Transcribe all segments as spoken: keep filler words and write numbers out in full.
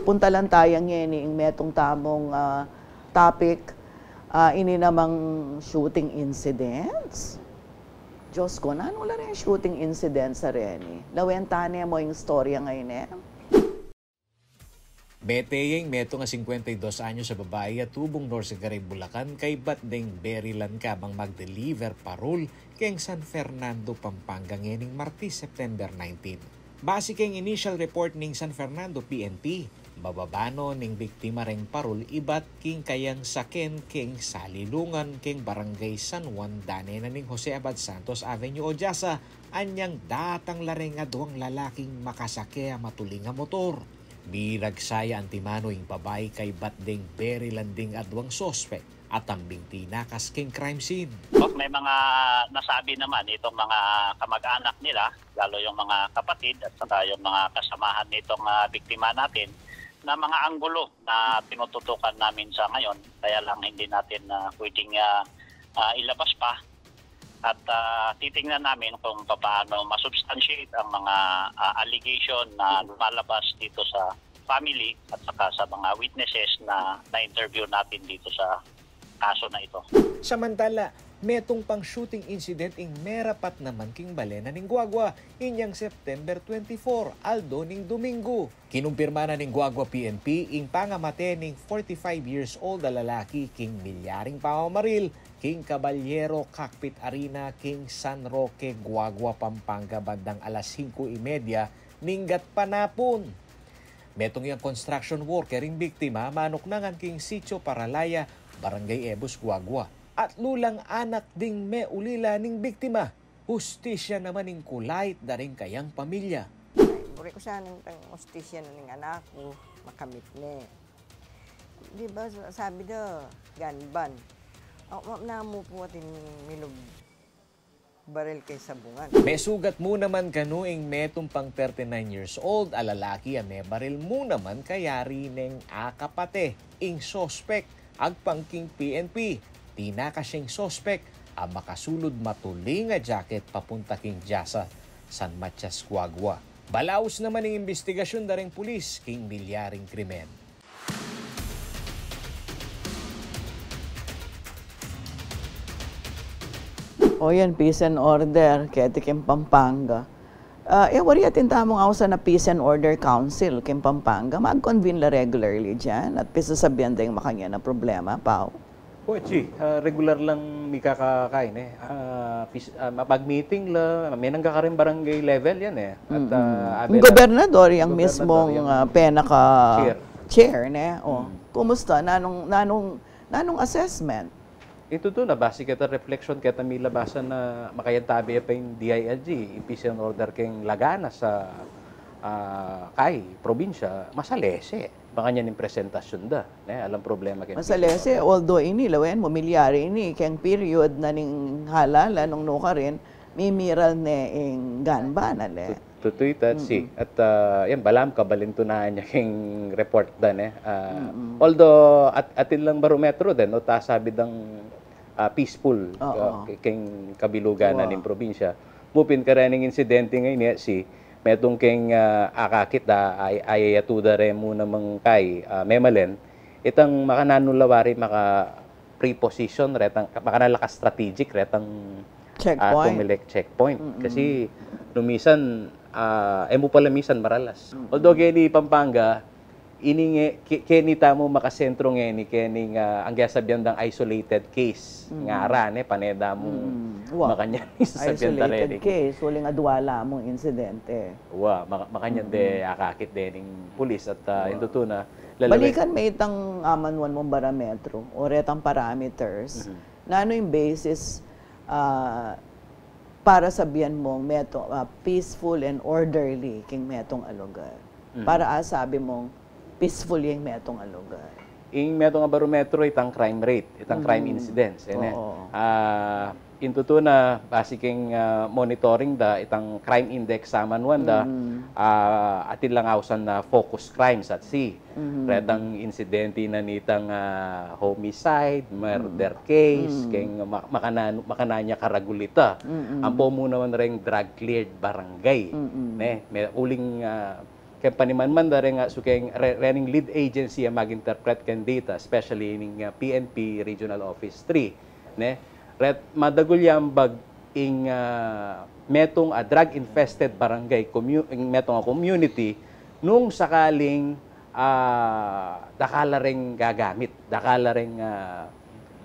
Puntalan taya ngeni ing metung tamung, ah, topic, ah, ini namang shooting incidents. Diyos ko, nanu la reng shooting incidents a reni? Lawen ta ne mo ing istorya ngeni, e? Mete ya ing metung a singkwenta y dos anyos a babai a tubung nurse karing Bulacan kaybat deng berilan kabang mag-deliver parol keng San Fernando, Pampanga ngening Martes, September nineteen. Base keng initial report ning San Fernando P N P, bababa no ning biktima reng parol ibat king kayang saken keng salilungan keng Barangay San Juan, dane na ning Jose Abad Santos Avenue, Ojasa, anyang datang la reng aduang lalaking makasake a matuling a motor. Miragsa ya antimanu ing babai kaybat deng berilan ding aduang suspek at tambing tinakas keng crime scene. May mga nasabi naman itong mga kamag-anak nila, lalo yung mga kapatid at saka yung mga kasamahan nitong, ah, biktima natin, na mga anggulo na tinututukan namin sa ngayon, kaya lang hindi natin, ah, pwedeng, ah, ah, ilabas pa. At, ah, titingnan namin kung papaano masubstantiate ang mga, ah, allegation na lumalabas dito sa family at saka sa mga witnesses na na-interview natin dito sa kaso na ito. Samantala, metung pang shooting incident ing merapat naman king bale na ning guagua, inyang September twenty-four, aldo ning Domingo. Kinumpirma na ning Guagua P N P ing pangamate ning forty-five years old a lalaki king milyaring pamamaril king Caballero Cockpit Arena king San Roque, Guagua, Pampanga, bandang alas singko y media ning gatpanapun. Metung yang construction worker ing biktima, manuknangan king Sitio Paralaya, Barangay Ebus, Guagua. Atlu lang anak ding meulila ning biktima. Hustisya naman ing kulait da ring kayang pamilya. Ay, buri ku sana ning hustisya na ning anak ku, makamit ne. Di ba, sa-, sabi da, gun ban. Awa namu pu atin milub baril keng sabungan. Mesugat mu naman kanu ing metung pang thirty-nine years old a lalaki a mebaril mu naman kayari neng akapate ing suspek. Agpang king P N P, tinakas ya ing suspek a makasulud matuling a jacket papunta king Jasa, San Matias, Guagua. Balaus naman ing imbestigasyun da ring pulis king milyaring krimen. O yan, peace and order keti king Pampanga. Ah, e, wari atin tamung ausan a Peace and Order Council king Pampanga. Mag-convene la regularly dian at pisasabian da ing makanyan a problema, Pau? O, Chi, ah, regular lang mikakakain, e. Ah, pis-, ah, mag-meeting la, menang ka karing barangay level yan, e. At, ah, ing gobernador yang mismung, ah, penaka-chair, ne? O, kumusta? Nanung, nanung, nanung assessment? Ing tutu na, base keta reflection keta milabasan na makayantabi ya pa ing D I L G, ing peace and order keng lagana sa, ah, kai, probinsya, masalese. Makanyan ing presentasyun da, ne? Alang problema keng peace and order. Masalese, although ini, lawen mu, milyari ini, keng period na ning halalan nung nukarin, mimiral ne ing gun ban, ale. Tut-, tutu ita, Chi. At, ah, yan, balamu kabalintunaan ya keng report da, ne? Ah, although, at-, atin lang barometro den, o, ta sabi dang, ah, peaceful, ah, ke-, keng kabilugan na ning probinsya. Mu pin karening insidente ngeni, Chi, metung keng, ah, akakit da, ay-, ayayatu da re mu namang kai, ah, memalen, itang makananu la wari maka preposition retang, makananu la ka-strategic retang, ah, COMELEC checkpoint. Kasi nung misan, ah, e mu pala misan maralas. Although keni Pampanga, ini nge, ke-, keni tamu makasentro ngeni, keni nga, angga sabian dang isolated case. Ngara ne, pane da mu makanyan, sabian da isolated case, uling adwa la mung insidente. Wa, maka-, makanyan de akakit de ning pulis at, ah, ing tutu na, lalawen. Balikan me itang amanuan mung barometro o retang parameters. Nanu ing basis, ah, para sabian mung metung, ah, peaceful and orderly king metung a lugar? Para, ah, sabi mung peaceful ing metung a lugar? Ing metung a barometro, itang crime rate, itang crime incidence, e, ne? Ah, ing tutu na, base king, ah, monitoring da, itang crime index samanuan da, ah, atin lang ausan na focus crimes at si. Retang insidente na nitang, ah, homicide, murder case, keng ma-, makananu-, makananu ya karagul ita. Ampo mu naman reng drug cleared barangay. Ne? Me-, uling, ah, keng panimanman da reng, ah, sukeng re-, rening lead agency a mag-interpret keng data, especially ning, ah, P N P Regional Office three, ne? Ret madagul yang bag ing, ah, metung a drug-infested barangay commu-, ing metung a community nung sakaling, ah, dakal la reng gagamit, dakal la reng, ah,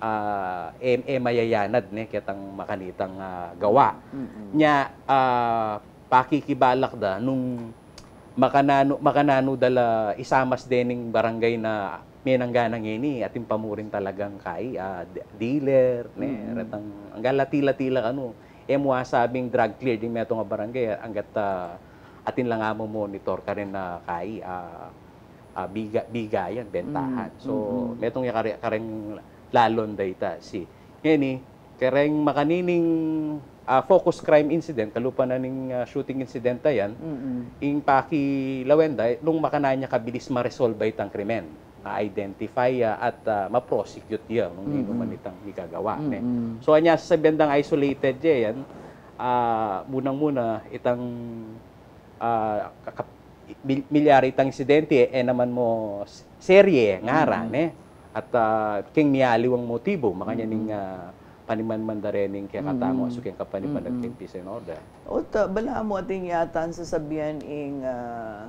ah, e, e mayayanad, ne, ketang makanitang, ah, gawa. Mm-mm. Nya, ah, pakikibalak da nung makananu, makananu da la isamas dening barangay na menanggana ngeni, atin pa mu rin talagang kai, ah, de-, dealer, ne, mm-mm, retang, angga la tila-tila kanu. E mu asabing drug clear ding metung a barangay, anggat, ah, atin la nga mu monitor karin na kai, ah, ah, biga-, bigayan, bentahan. Mm, so, mm, mm, metung ya kare-, kareng lalon da ita, si. Ngeni, kareng makanining, ah, focus crime incident, kalupa na ning, ah, shooting incident a yan, mm-mm, ing pakilawen da, nung makanyan ya kabilis ma-resolve itang krimen, ma-identify ya at, ah, ma-prosecute ya nung, mm-mm, ninu man itang mikagawa, ne? Mm-mm. So, anya sasabian dang isolated ya yan, ah, munang-muna, itang ah, kaka-, mil-, milyari itang insidente, e naman mu s-, serye, ngara, mm-mm, ne? At, ah, keng miyaliwang motibu, makanyan ning, mm-mm, ah, panimanman da rening kekatamu, mm-mm, asu keng kapanimanman, mm-mm, keng peace and order. Ot, ah, balamu atin yatang sasabian ing, ah,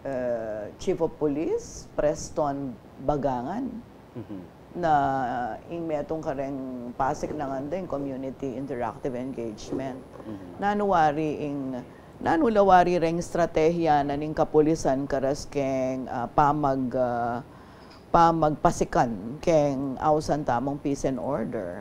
ah, Chief of Police, Preston Bagangan. Mhm. Na ing metung kareng pasik na nganda ing community interactive engagement. Mhm. Nanu wari ing, nanu la wari reng estratehiya na ning kapulisan karas keng, ah, pamag-, ah, pamagpasikan keng ausan tamung peace and order?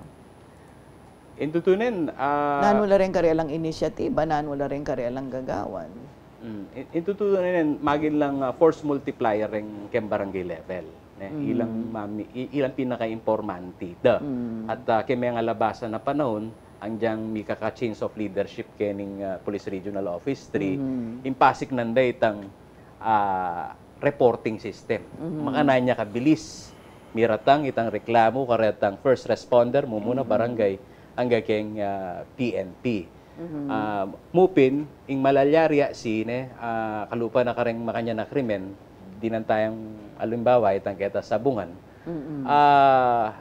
Ing tutunin, ah, nanu la reng karelang inisyatiba, nanu la reng karelang gagawan? Mm, in, in tutunin, magin lang, ah, force multiplier reng keng barangay level, ne? Mm. Ilang mami-, i-, ilang pinaka-importante da. Mm. At, ah, keng mengalabasan a panaun, anggiyang mikaka-change of leadership kening, ah, Police Regional Office three, mm, ing pasik nanda itang, ah, reporting system. Mhm. Makanyan ya kabilis. Miratang itang reklamu karetang first responder, mumuna, mhm, barangay, angga keng, ah, P N P. Mhm. Ah, mupin, ing malalyari ya sine, ah, kalupa na kareng makanyan a krimen, dinan tayang alimbawa, itang keta Sabungan. Mm-mm. Ah,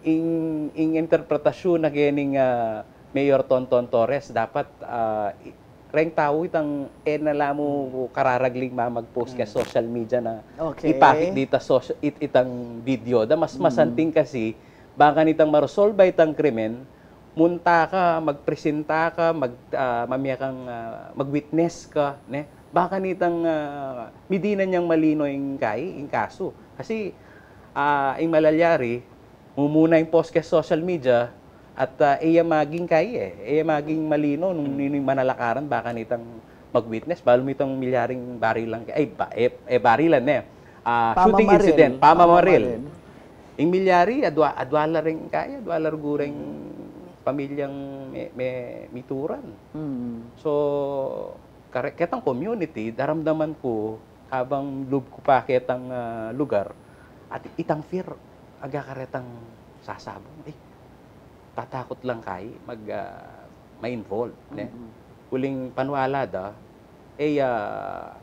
ing, ing interpretasyun na kening, ah, Mayor Tonton Torres, dapat, ah, i-, reng tau itang e na la mu kararagling mamag-post keng, mm, social media na, okay, ipakit dita socia-, it-, itang video da, mas, mm, masanting kasi, baka nitang maresolba itang krimen, munta ka, magpresenta ka, mag-, ah, mamie kang, ah, mag-witness ka, ne? Baka nitang, ah, midinan yang malino ing kai, ing kasu. Kasi, ah, ing malalyari, mumuna ing post keng social media, at, ah, e ya maging kai, e. E ya maging malino nung, mm, ninu ing manalakaran, baka nitang mag-witness, balu mu itang milyaring barilan, ay, ba-, e, e, barilan, ne? Ah, shooting incident, pamamaril. Pamamaril. Pamamaril. Ing milyari, adwa, adwa la reng kai, adwa la reng pamilyang me-, me-, mituran. Mm. So, kare-, ketang community, daramdaman ku, kabang lub ku pa ketang, ah, lugar, at itang fear, aga karetang sasabung, eh, tatakut lang kai, mag, ah, ma-involve, ne? Mm-mm. Uling paniwala da, eh, ah,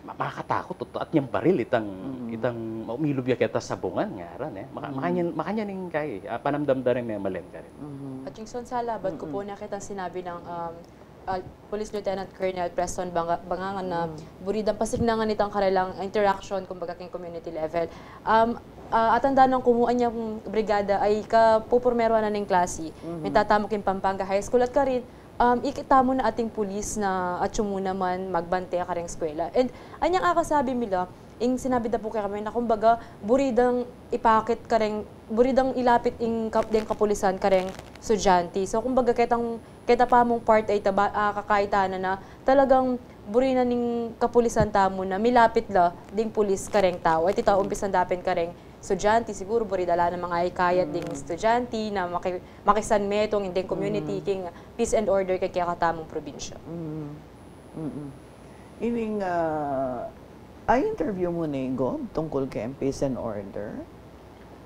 ma-, makakatakut, tutu, at nyang baril, itang, mm-mm, itang, milub ya keta Sabungan, ngara, ne? Maka-, mm-mm, makanyan, makanyan ing kai, ah, panamdam da rin memalen karin. Mm-hmm. At yung son, salabat ku pu, mm-mm, na ketang sinabi ng, um, ah, Police Lieutenant Colonel Preston Banga-, Bangangan na, mm, buri dang pasiknangan itang karelang interaction, kumbaga, keng community level. Um, ah, atandanan ku mu, anyang brigada ay kapupurmeruan na ning klasi. Mhm. Mitatamuk ing Pampanga High School at karin, um, ikit tamu na ating pulis na atyu mu naman magbante kareng eskwela. And anyang akasabi mi la, ing sinabi da pu kekami na, kumbaga, buri dang ipakit kareng, buri dang ilapit ing kap-, deng kapulisan kareng estudyante. So, kumbaga, ketang, keta pa mung part ay taba-, ah, kakaitana na talagang buri na ning kapulisan tamu na milapit la ding pulis kareng tau. At ita, mm, umpisan da pin kareng estudyante, siguru buri da la na mangayat-ayat ding, mm, estudyante na maki-, makisanmetung ding community, mm, king peace and order keng kekatamung probinsya. Mm. Mm-mm. Ining, ah, a-interview mu ne, Gob, tungkul keng peace and order?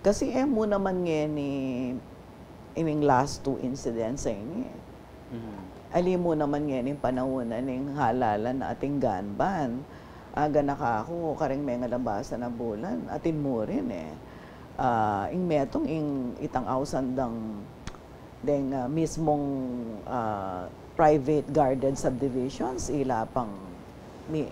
Kasi e mu naman ngeni ining last two incidents a ini, Mhm. Ali mu naman ngening panaun na ning halalan na ating gun ban. Aga na kaku, kareng mengalabasan a bulan, atin mu rin e. Ah, ing metung ing itang ausan dang deng, ah, mismung, ah, private guarded subdivisions, ila pang mi-,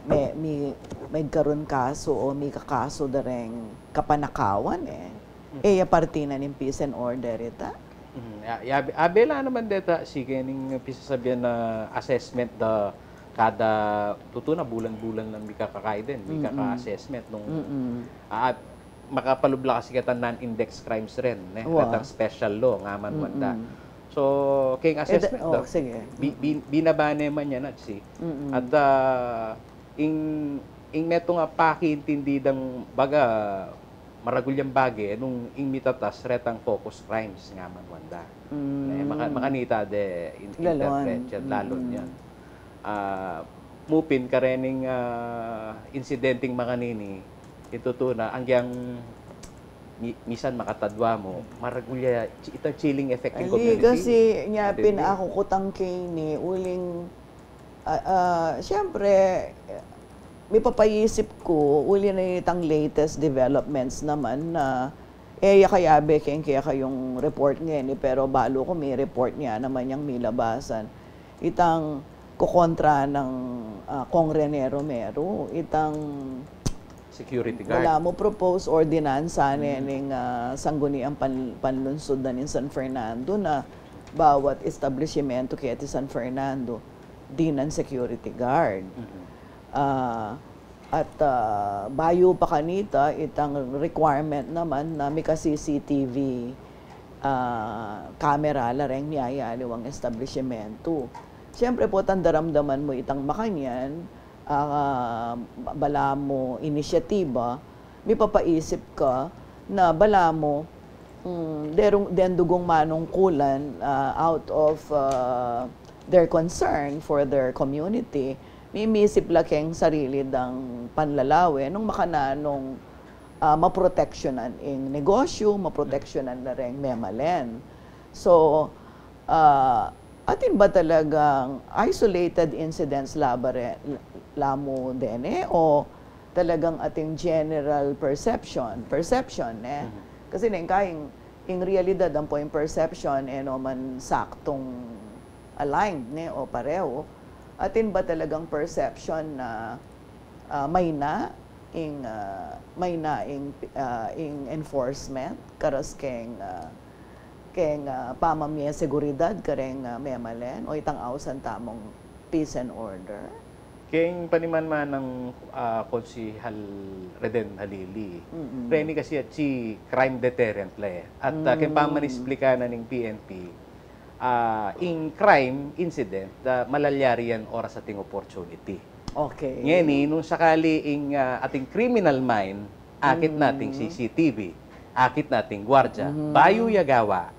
me-, mi-, megkarun kasu o mikakasu da reng kapanakawan e. E ya parti na ning peace and order ita. Mhm. Ya, ya, abe la naman deta, sige, ning pisasabian na assessment da kada tutu na bulan-bulan lang mikakakai din, mikaka-assessment nung, ah, makapalubla kasi keta non-index crimes rin, ne? Wa. At ang special law, nga man wanda. So, keng assessment da, sige, bi-, bi-, binaba ne man yan at si. At, ah, ing, ing metung a pakiintindi dang baga, maragul yang bage, nung ing mitatas retang focus crimes nga man wanda. Ne, maka-, makanita de in-, interpret yan, lalon yan. Ah, mupin karening, ah, insidenteng makanini, itutu na, anggyang mi-, misan makatadwa mu, maragul ya, chi-, itang chilling effect king community. Kasi nya pin aku kutang keni, uling, ah, ah, siyempre, mipapaisip ku, uli na itang latest developments naman na, e ya kayabe keng kekayung report ngeni, pero balu ku mi-report nya naman yang milabasan. Itang kokontra nang, ah, Kong Rene Romero, itang security guard. Balamu proposed ordinansa ne ning, ah, Sangguniang Pan-, Panlunsud na ning San Fernando na bawat establisimento keti San Fernando, dinan security guard. Ah, at, ah, bayu pa kanita, itang requirement naman na mika-C C T V, ah, camera la reng miyayaliwang establisimento. Siyempre po, tang daramdaman mu itang makanyan, ah, balamu inisyatiba, mipapaisip ka na balamu, mm, derung, deng dugung manungkulan, ah, out of, ah, their concern for their community, mimisip la keng sarili dang panlalawe nung makananung, ah, maproteksyonan ing negosyu, maproteksyonan la reng memalen. So, ah, atin ba talagang isolated incidents la ba re-, la mu dene, o talagang ating general perception, perception, ne? Kasi neng kaing, ing realidad ampo ing perception, e no man saktung aligned, ne, o pareho. Atin ba talagang perception na, ah, mayna ing, ah, mayna ing, ah, ing enforcement, karas keng, ah, keng, ah, pamamie seguridad kareng, ah, memalen, o itang ausan tamung peace and order? Keng paniman manang, ah, Konsihal Reden Halili, reni kasi atsi crime deterrent la e. At, ah, keng pamanisplika na ning P N P, ah, ing crime incident, ah, malalyari yan oras ating opportunity. Okay. Ngeni, nung sakali ing, ah, ating criminal mind, akit nating C C T V, akit nating guardia, bayu ya gawa,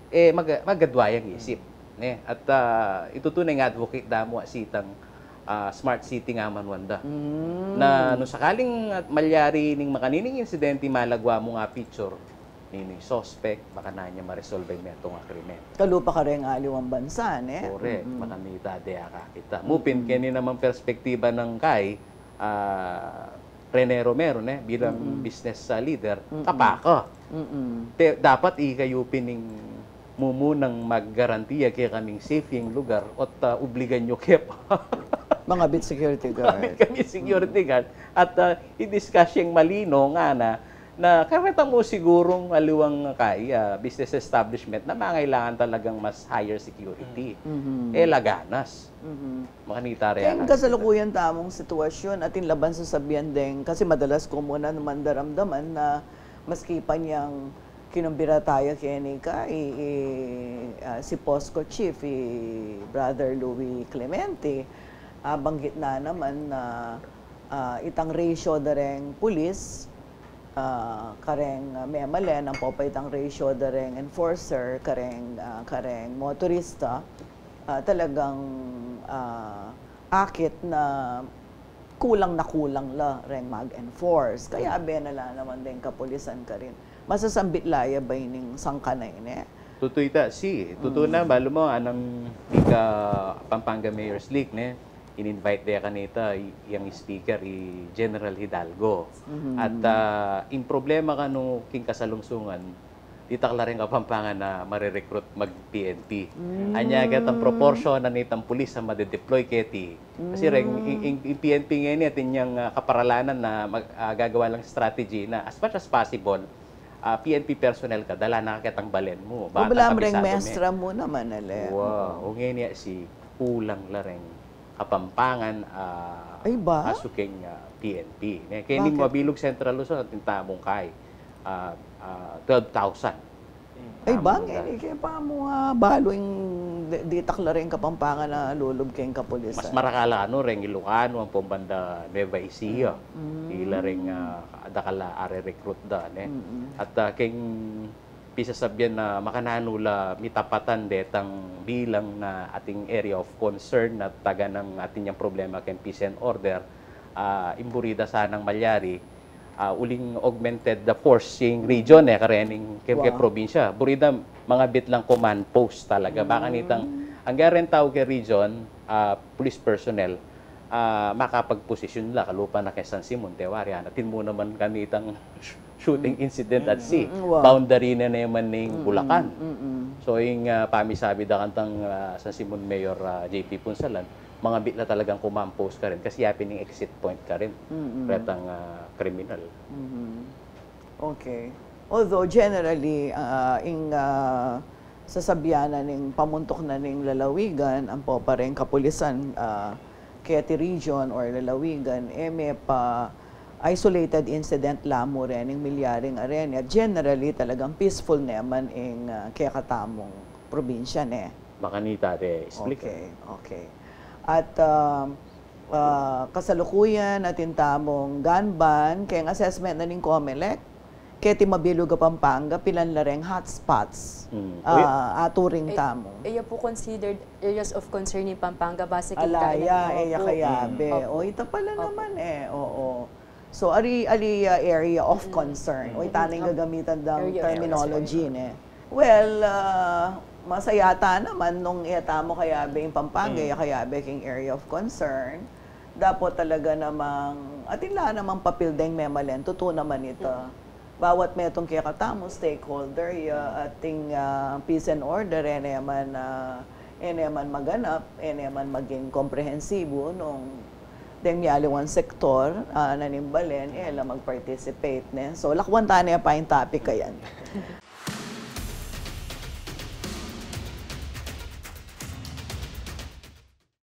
e, mag-, magadwa yang isip, ne? At, ah, itutu na ing advocate da mu a sitang, ah, smart city nga man wanda. Na nung sakaling, ah, malyari ning makanining insidente, malagwa mu nga picture nining suspect, makanyan ya maresolba ing metung a krimen. Kalupa kareng aliwang bansa, ne? Correct. Makanita de akakit ta. Mupin keni namang perspektiba nang kay, ah, Rene Romero, ne, bilang business, ah, leader, kapaka. Te, dapat ikayu pin ing mumunang maggarantiya kekaming safe yang lugar, ot, ah, obligan yu ke pa mangabit security guard. Mangabit kami security guard. At, ah, i-discuss yang malino, ngana, na kareta mu sigurung aliwang kay, ah, business establishment na mangailangan talagang mas higher security. E la ganas. Makanita re. Keng kasalukuyan tamung sitwasyun, atin la bang sasabian deng, kasi madalas ku mu naman daramdaman na maski pa yang kinumbira taya keni ka, i, i, ah, si POSCO Chief, i Brother Louie Clemente, ah, banggit na naman na, ah, itang ratio da reng pulis, ah, kareng, ah, memalen, ampo pa itang ratio da reng enforcer kareng, ah, kareng motorista, ah, talagang, ah, akit na kulang na kulang la reng mag-enforce. Kayabe na la naman deng kapulisan karin. Masasambit la ya ba ining sangkan a ini? Tutu ita, si, tutu na, balu mu, anang ika Pampanga Mayor's League, ne? In-invite de kanita, i-, yang speaker, i General Hidalgo. At, ah, ing problema kanu king kasalungsungan, ditak la ring Kapampangan a mare-recruit mag-P N P. Anya ketang proportion na nitang pulis a made-deploy keti. Kasi reng, ing, ing, ing P N P ngeni, atin yang, ah, kaparalanan na mag-, ah, gagawa lang strategy na as much as possible, ah, P N P personnel ka, dala na ka ketang balen mu. Bata ka, reng mestra mu naman, ale. Wow, o ngeni, si, kulang la reng Kapampangan, ah, asu keng, ah, P N P. Ne, keni mabilug Central Luzon, atin tamung kai, ah, ah, twelve thousand. Ay, bang, eh, kaya pa mu, ah, balu ing di-, ditak la ring Kapampangan a lulub keng kapulisan. Mas marakal la, anu, reng Ilocano, ampong banda Nueva Ecija. Ila ring, ah, dakal a are-recruit da, ne? At, ah, keng pisasabian na makananu la mitapatan detang bilang na ating area of concern na taga nang atin yang problema keng peace and order, ah, ing buri da sanang malyari, ah, uling augmented the force king region, e, karening ke, ke probinsya. Buri da mangabit lang command post talaga. Baka nitang, angga reng tau ke region, ah, police personnel, ah, makapagposisyon la, kalupa na ke San Simon, te wari, ana, atin mu naman kanitang sh-, shooting incident at si, boundary na naman ning Bulacan. So, ing, ah, pamisabi da kantang, ah, San Simon Mayor, ah, J P Punsalan, mangabit la talagang command post karin, kasi yapin ing exit point karin retang, ah, kriminal. Okay. Although generally, ah, ing, ah, sasabian na ning pamuntuk na ning lalawigan, ampo pa ring kapulisan, ah, keti region or lalawigan, e me pa isolated incident la mu rin ing milyaring areni. At generally, talagang peaceful naman ing, ah, kekatamung probinsya, ne? Makanita de explain. Okay, okay. At, ah, ah, kasalukuyan, atin tamung gun ban, keng assessment na ning Comelec, keti mabilug a Pampanga, pilan la reng hotspots, ah, aturing tamu? E, e ya pu considered areas of concern ning Pampanga, base keng... Ala ya, e ya kayabe. O, ita pala naman, e, oo. So, ali, ali, ah, area of concern. O, ita na ing gagamitan dang terminology, ne? Well, ah, masayata naman nung e tamu kayabe ing Pampanga, e ya kayabe king area of concern. Dapot talaga namang, atin la namang papil deng memalen, tutu naman ita. Bawat metung kekatamung stakeholder ya, ating, ah, peace and order, e ne man, ah, e ne man maganap, e ne man maging komprehensibo nung deng mialiwang sektor, ah, na ning balen, e la mag-participate, ne? So, lakwan ta ne pa ing topic a yan.